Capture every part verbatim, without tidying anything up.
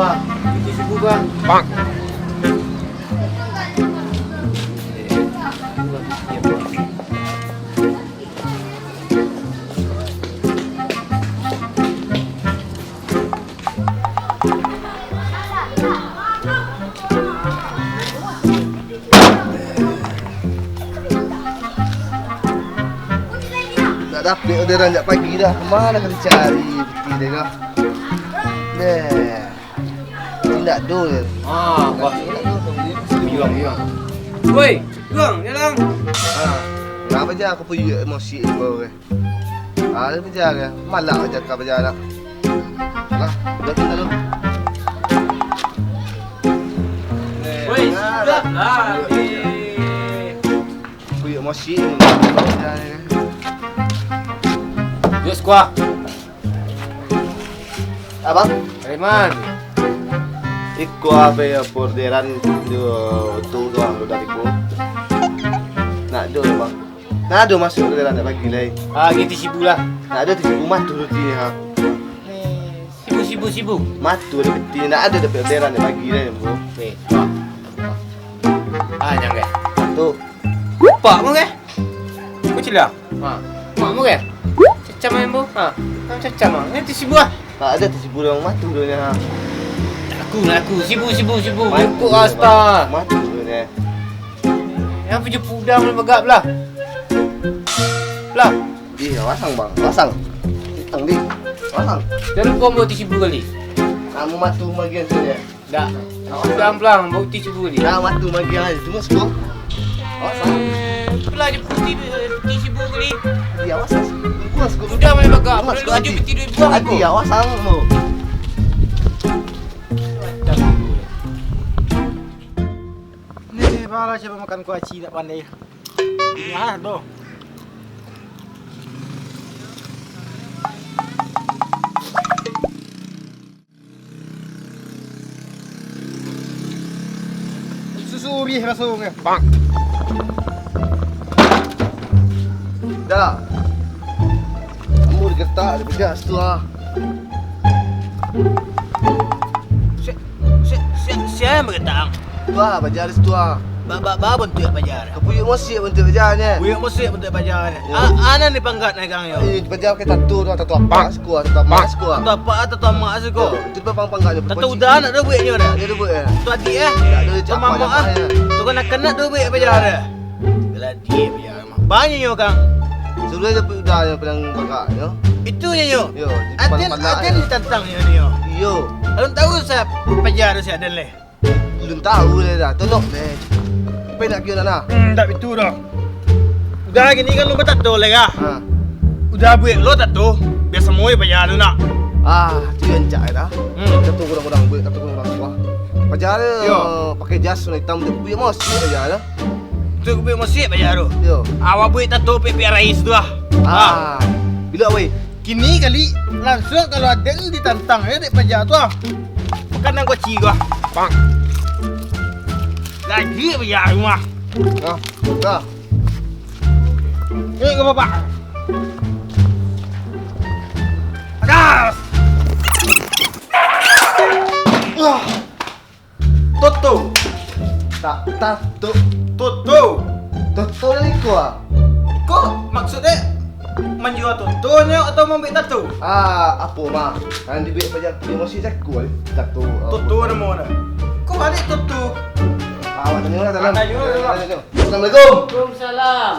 Bang, itu si Bukan. Bang. Ndak dapek orderan jak pagi dah. Kama ka dicari piti deh kah? Deh. Indak do je. Ah, bah. Indak do. Bilang, bilang. Woi, Bang, jalan. Ah, ngapa je aku puyuak emosi ko, weh? Ah, dia bajalan. Malak aja ka bajalan. Lah, udah kita tu. Woi, sudah lah. Kuyuk masih ni. Yo, squad. Abang? Preman. Iko apa ya, orderan tu, tu, tu, tu, dari ko. Nak do, Bang. Nah, ado masuk ke dalam, nak bagi lai. Ah, gitu sibu lah. Nak ado tu sibu matu roti ni, ha. Eh, sibu, sibu, sibu. Matu ada peti, nak ado dapek orderan, nak bagi lai, bro. Weh, wah. Ah, jangan. Tu. Pak, mau ke? Kau cila? Ha. Mak, mau ke? Cacam main, bro. Ha. Kau cacam, ah. Ini tu sibu lah. Tak ada tu sibu dalam matu tu, ha. Aku, nak aku. Sibu, sibu, sibu. Matu. Matu, asta. Matu tu, eh. Yang punya pudang boleh bagap lah. Lah. Ih, pasang, Bang. Pasang. Tang, di. Pasang. Jangan lupa ambil tisu kali. Kamu matu bagian tu, ya? Dak. Pudang pulang, ambil tisu kali. Dah, matu bagian aja. Cuma siko. Pasang. Eh, itulah je putih, eh, putih sibu kali. Iya, pasang. Tunggu, siko. Sudah main bagap. Tunggu, siko, perlu je putih duit buang. Adi, ya, pasang tu. Ni, bala cuba makan kuaci, tak pandai. Ah, doh. Susu urih rasonyo. Bang. Dah. Ambo digetak, dipejas tu ah. Si, si, si, sia yang bagetak? Tuah, paja di situ ah. Ba, ba, ba bantuak paja tu? Kapuyuak mosiak bantuak paja nyo. Puyuak mosiak bantuak paja nyo. Yo. A, anan di panggat nagang yo. Eh, paja pakai tato tu, tato apak siko, tato amak siko. Tato apak, tato amak siko. Yo, itu pang panggat nyo. Tato uda nak do buek nyo dah. Ndak do buek, eh. Tato adik eh. Ndak do. Tato mamak ah. Tato kanak-kanak do buek paja dah. Geladi paja. Banyak nyo, Kang. Suruah dapek uda nyo padang bagak nyo. Itu nyo nyo. Yo, aden, aden ditantang nyo nyo. Iyo. Alun tahu sa paja tu si aden leh. Alun tahu leh dah, tolok leh. Pai nak kio nak nah. Hmm, ndak bitu doh. Uda kini kan lo batato leh kah? Ha. Uda buek lo tato, biaso moi paja tu nak. Ah, tu yang cak dah. Hmm. Tato kurang-kurang buek, tato kurang-kurang buah. Paja tu pakai jas warna hitam tu, buek mosiak paja tu. Tu buek mosiak paja tu. Yo. Awak buek tato pek-pek rais tu ah. Ah. Bilo weh. Kini kali, langsuang kalau aden ditantang yo dek paja tu ah. Makan nan kuaci ko ah. Bang. Lagi paja rumah. Nah, nah. Ini ke bapak. Padas. Wah. Toto. Tak, tak, tu. Toto. Toto dari ko ah. Ko maksudnyo manjua toto nyo atau mambuek tato? Ah, apo mah? Nan dibuek paja tu masih jago eh. Tato. Toto namo dah. Ko balik toto. Ah, awak tanyo lah dalam. Ah, tanyo lah dalam. Tanyo. Assalamualaikum. Waalaikumsalam.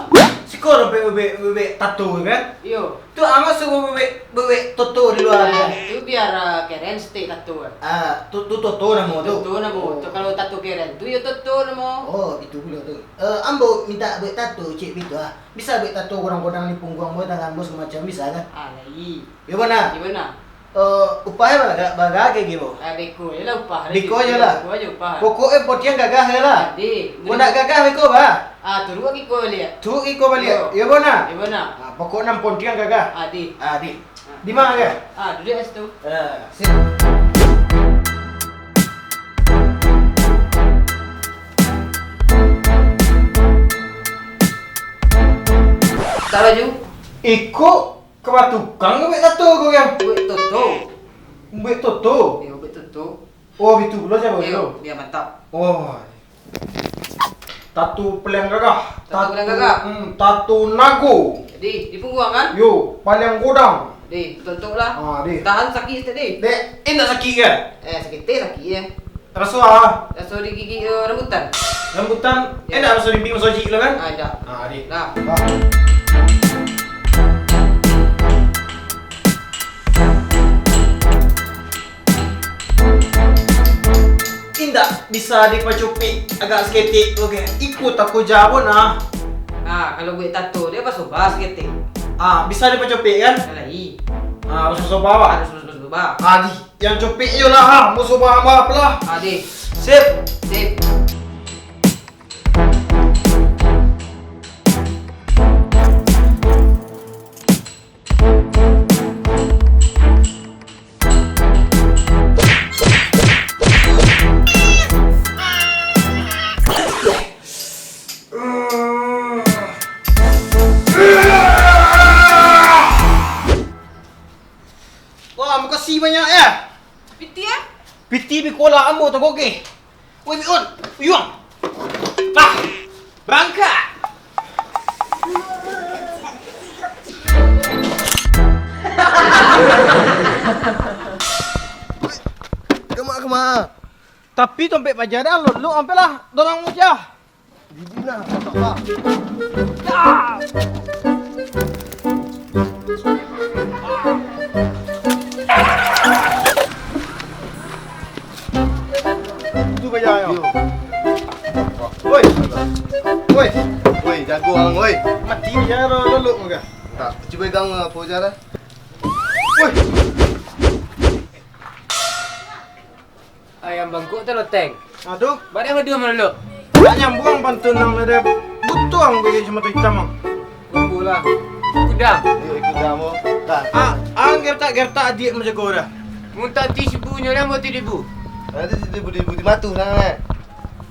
Siko dompet bebek, bebek tato kan? Iyo. Tu a maksud buek, buek toto di lua tu? Ah, tu biar, ah, keren stek tato kan. Ah, tu, tu toto namo tu? Toto namo. Oh. Tu kalau tato keren tu yo toto namo. Oh, itu pulo tu. Eh, ambo minta buek tato, cek bitu ah. Bisa buek tato godang-godang di pungguang ambo, tangan ambo, sagalo macam bisa kan? Ah, lai. Yo, bana? Yo, bana. Eh, upahnyo bara, bara kek gitu? Ah, beko je lah upah. Beko je lah. Beko je upah. Pokoknyo pontiang gagah je lah. Ade. Kok ndak gagah beko, bah? Ah, turuik iko baliak. Turuik iko baliak. Yo. Yo, bana? Yo, bana. Ah, pokoknyo pontiang gagah. Ade. Ade. Ah. Di ma gagah? Ah, duduak situ. Ah, sip. Taruih baju. Iko Ka batukang ka buek tato ko, kan? Buek toto. Buek toto? Iyo, buek toto. Oh, bitu pulo caro tu. Yo, bia mantap. Oh. Tato paliang gagah. Tato paliang gagah. Hmm, tato nago. Jadi, di pungguang kan? Yo, paliang godang. Deh, tontok lah. Ah, deh. Tahan sakik sitik, deh. Dek, indak sakik ka? Eh, sakik teh sakik, eh. Raso ah. Raso digigik, eh, rambutan. Rambutan, yo. Indak raso di pinggang sojik lo kan? Ah, indak. Ah, deh. Lah. Ah. Indak bisa dipacupik agak saketek tu, oke. Iko takuja pun, ah. Ah, kalau buek tato, dek basobah saketek. Ah, bisa dipacupik, kan? Alai. Ah, harus basobah, Pak. Harus, harus basobah. Ah, di, yang cupik iyo lah, ah. Basobah, apo lah. Ah, di. Sip. Sip. Wah, makasih banyak, ya. Piti, ya? Piti bikolah ambo tagogeh. Woi, Miun, Uyuang. Lah, barangkek. Kama, kama? Tapi dompet paja dah, lok-lok ampek lah, dorang muja. Jijik nah, kotak lah. Itu gaya yo. Woi. Woi. Woi, jago ang, woi. Mati dia lo, lo, lo, enggak. Tak, cuba gang apo cara? Woi. Ayam bangkok tu loteng. Aduh. Badan kedua mana lo? Tak nyambung pantun nang ada butuang bagi sama hitam, Mang. Tunggulah. Kudang. Iyo, ikut kamu. Dah. Ah, ang gertak-gertak adiak manjago dah. Mun tak ti sibu nyo dah, mau ti ribu. Nanti ti ribu, ribu di matu, nah, eh.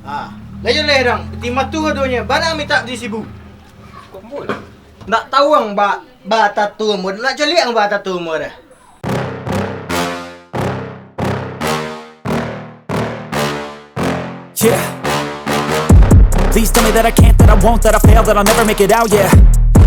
Ah, lain leh dang. Ti matu adonyo, bana minta ti sibu. Kok mul? Ndak tahu ang ba, ba tatu mo, ndak caliak ang ba tatu mo dah. Yeah. Please tell me that I can't, that I won't, that I fail, that I'll never make it out, yeah.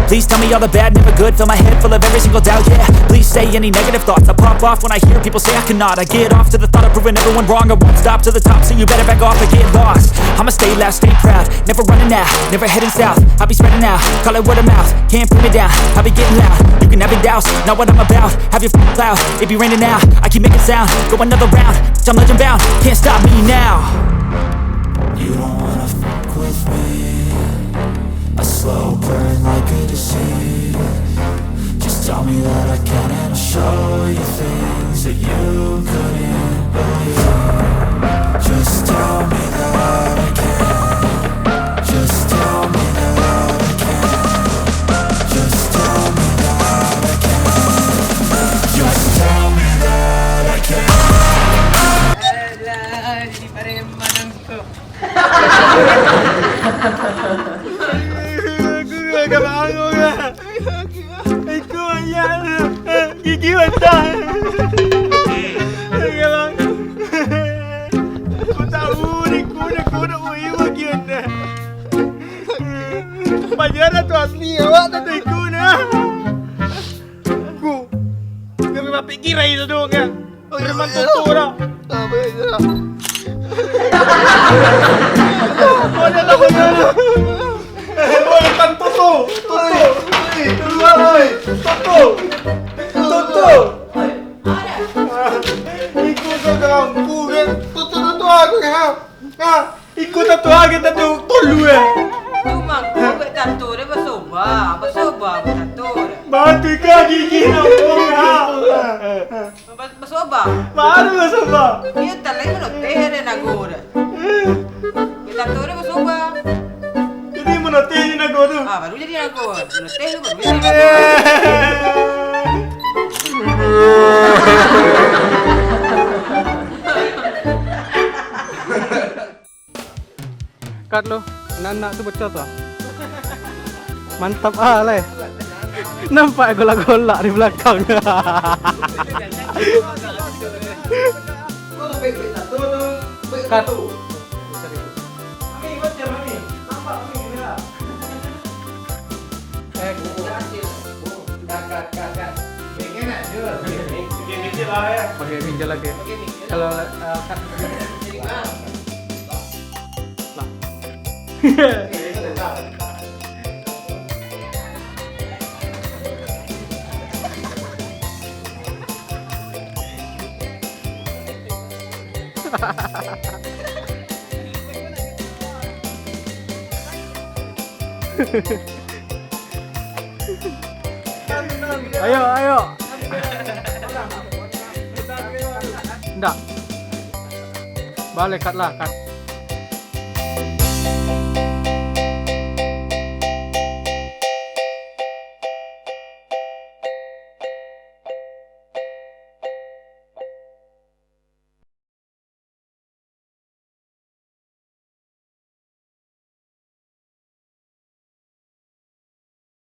Please tell me all the bad, never good, fill my head full of every single doubt, yeah. Please say any negative thoughts, I pop off when I hear people say I cannot. I get off to the thought of proving everyone wrong, I won't stop to the top, so you better back off and get lost. I'ma stay loud, stay proud, never running out, never heading south. I'll be spreading out, call it word of mouth, can't put me down. I'll be getting loud, you can have it douse, not what I'm about. Have your f- cloud, it be raining now. I keep making sound, go another round. Bitch, I'm legend bound, can't stop me now. You don't wanna fuck with me. A slow burn like a disease. Just tell me that I can and I'll show you things that you couldn't believe. Just tell me that I can. Just tell me that I can. Just tell me that I can. Just tell me that I can. Alah, jadi pareman angko. Aku gak bangun lah. Aku banyak lah. Gigi basah. Aku gak bangun. Aku tahu ni kuda-kuda uyu bagian dah. Pajaran tu asli awak tak tahu ikut dah. Ku, kami bapik kira itu tu kan. Preman tutu dah. Oi, kan tutu, tutu. Keluar, oi. Tutu. Tutu. Ikut kau ganggu kan. Tutu, tutu aku kan. Ha, ikut satu lagi, satu tolu, eh. Tu mangko buek tato deh, basobah, basobah buek tato deh. Batu ka gigi nak buka. Bas-, basobah. Baru basobah. Iyo, talai manoteh deh nago deh. Buek tato deh, basobah. Jadi manoteh ni nago tu. Ah, baru jadi nago. Manoteh tu baru jadi nago. Kat lo, nan nak tu bocor tu. Mantap ah, lai. Nampak golak-golak di belakang. Baik, baik satu tu, baik Cut. Satu. Mami, baca Mami. Nampak Mami kamera. Eh, Berhasil. Cut, cut, cut, cut. Baik, enak je. Okey, kecil lah ya. Pakai pinjol lagi. Okey, ni. Kalau eh, cut. Jadi bang. Lah. Ayo, ayo. Ndak. Balik, cut lah, cut.